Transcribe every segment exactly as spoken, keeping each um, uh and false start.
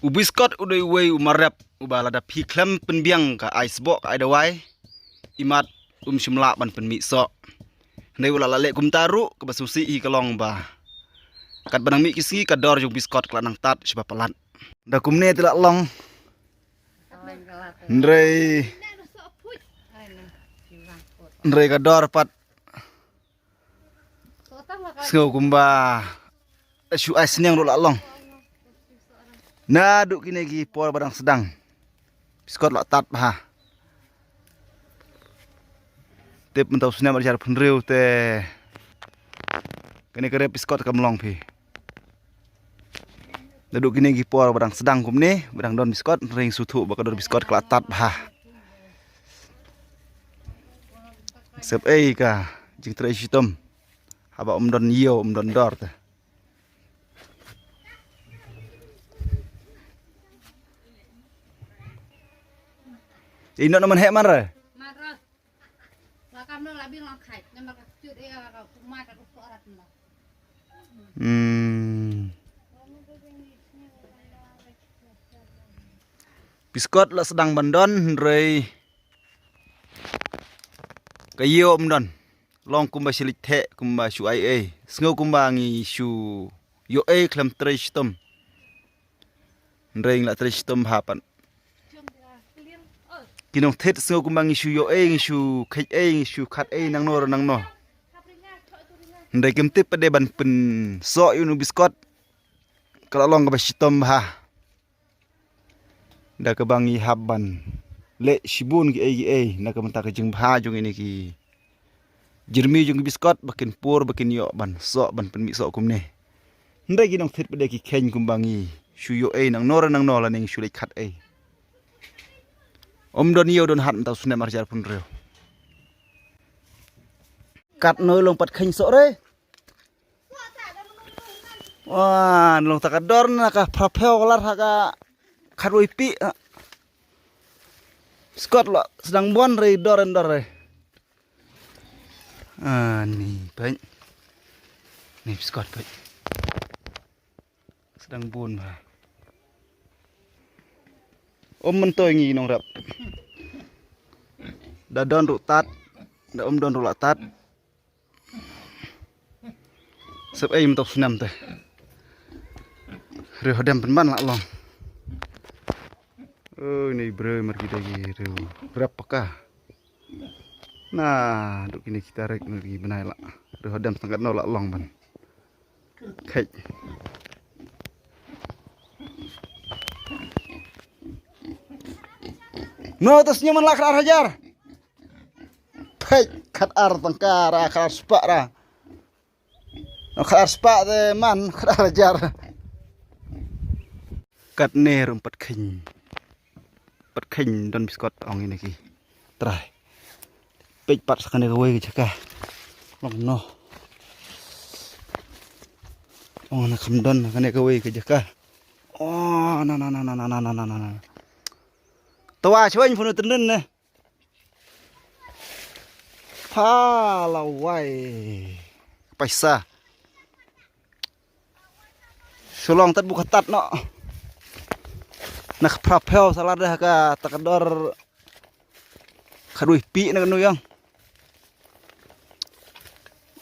U Biskot u dei uwei u marep uba lada phi khlem pynbiang ka ai sboh ka ai dawai, imat um shym lah ban pynmih soh. Hynrei u la lah leh kumta ruh, kaba sngewsih hi ka long ba katba nang mih ki sngi ka dor jong u Biskot ka la nang tad shibun palat. Da kumne te la long. Hynrei, hynrei ka dor pat sngew kumba shu ai sniang ruh la long. Naduh kine ki por ba dang sdang, Biskot la tad bha. Tip mynta u snem ar hajar phew hynriew te kane ka rep Biskot kam long phi. Naduh kine ki por ba dang sdang kumne, ba dang don Biskot, ring suthu ba ka dor Biskot ka la tad bha. Sep ei ka jingtrei shitom haba um don ïew, um don dor te. Ino naman hek man re? Hmm. Biskot la sdang ban don, hynrei ka ïew um don. Long kumba shu leit theh, kumba shu ai ei. Sngew kumba ngi shu ïoh ei khlem trei shitom. Hynrei ngi la trei shitom bha pat. Ki nongthied sngew kumba ngi shu ïoh ei, ngi shu kheit ei, ngi shu khat ei nangno re nangno. Hynrei kim tip pat de ban pynsoh ïa u Biskot. Ka la long kaba shitom bha. Da kaba ngi hap ban leh shibun ki ei ki ei na ka bynta ka jingbha jong ine ki jyrmi jong ki Biskot, ba kin pur, ba kin ïoh ban soh, ban pynmih soh kumne. Hynrei ki nongthied pat de ki kheiñ kumba ngi shu ïoh ei nangno re nangno lane ngi shu leit khat ei. Um don ïew don hat mynta u snem ar hajar phew hynriew. Katno long pat kheiñ soh re. Wan long ta ka dor na ka phra phew ka lar ha ka khatwei pih. Biskot la sdang bun re, dor en dor re. Ani peit. Ni Biskot peit. Sdang bun bha. Um myntoi ngi nongrep. Da don ruh tad, da um don ruh la tad. Sep ei mynta u snem te. Riew hadem pynban la long. Oi, ni briew mar ki da ki riew rep paka. Naduh kine ki tarik, naduh ki bnai la. Riew hadem tang katno la long ban kheit. No, to snem man la khat ar hajar. Peit, khat ar tyngka ra, khat ar spah ra. Khat ar spah te man, khat ar hajar. Katne ruh pat kheiñ. Pat kheiñ don Biskot ong ine ki trai. Peit pat sa kane kawei ka jaka. Long no. Ong na kham don kane kawei ka jaka. Oh, na, na, na. Tawa chwein phunu tendin ne. Pha la wai. Paisa. Shu long tad bu ka tad noh. Na ka phra phew sa la deh ka ta ka dor khatwei pih na kanu ïang.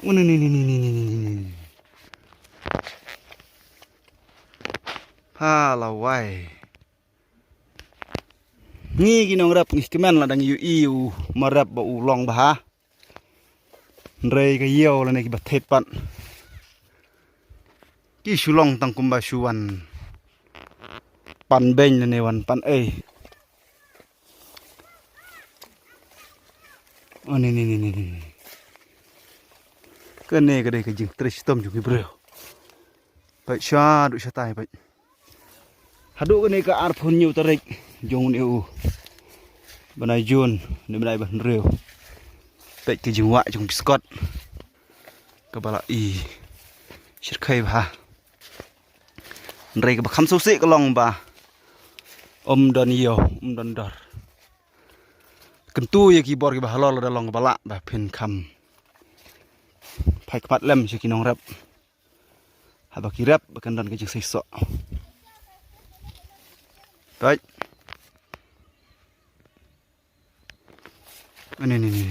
Uni ni ni ni ni ni ni ni ni. Pha la wai. Ngi ki nongrep ngi kmen la dang ïohi u marep ba u long bha. Hynrei ka ïew lane kiba thied pat ki shu long tang kumba shu wan pan beiñ lane wan pan ei. Oh, ni, ni, ni, ni, ni. Kane ka dei ka jingtrei shitom jong ki briew. Peit shaduh shatai peit. Haduh kane ka arphew hynñiew tarik jong une u bnai Jun, une u bnai ba hynriew. Peit ka jingwah jong Biskot. Kaba la i shyrkhei bha. Hynrei kaba kham sngewsih ka long ba um don ïew, um don dor. Kyntu ïa ki bor kiba halor lada long kaba lah ba phin kham phai khmat lem sha ki nongrep. Haba ki rep ba kan don ka jingseisoh. Peit. Ani ni ni.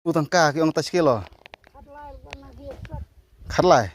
U tang ka ki ong ta shi kilo. Khatlai.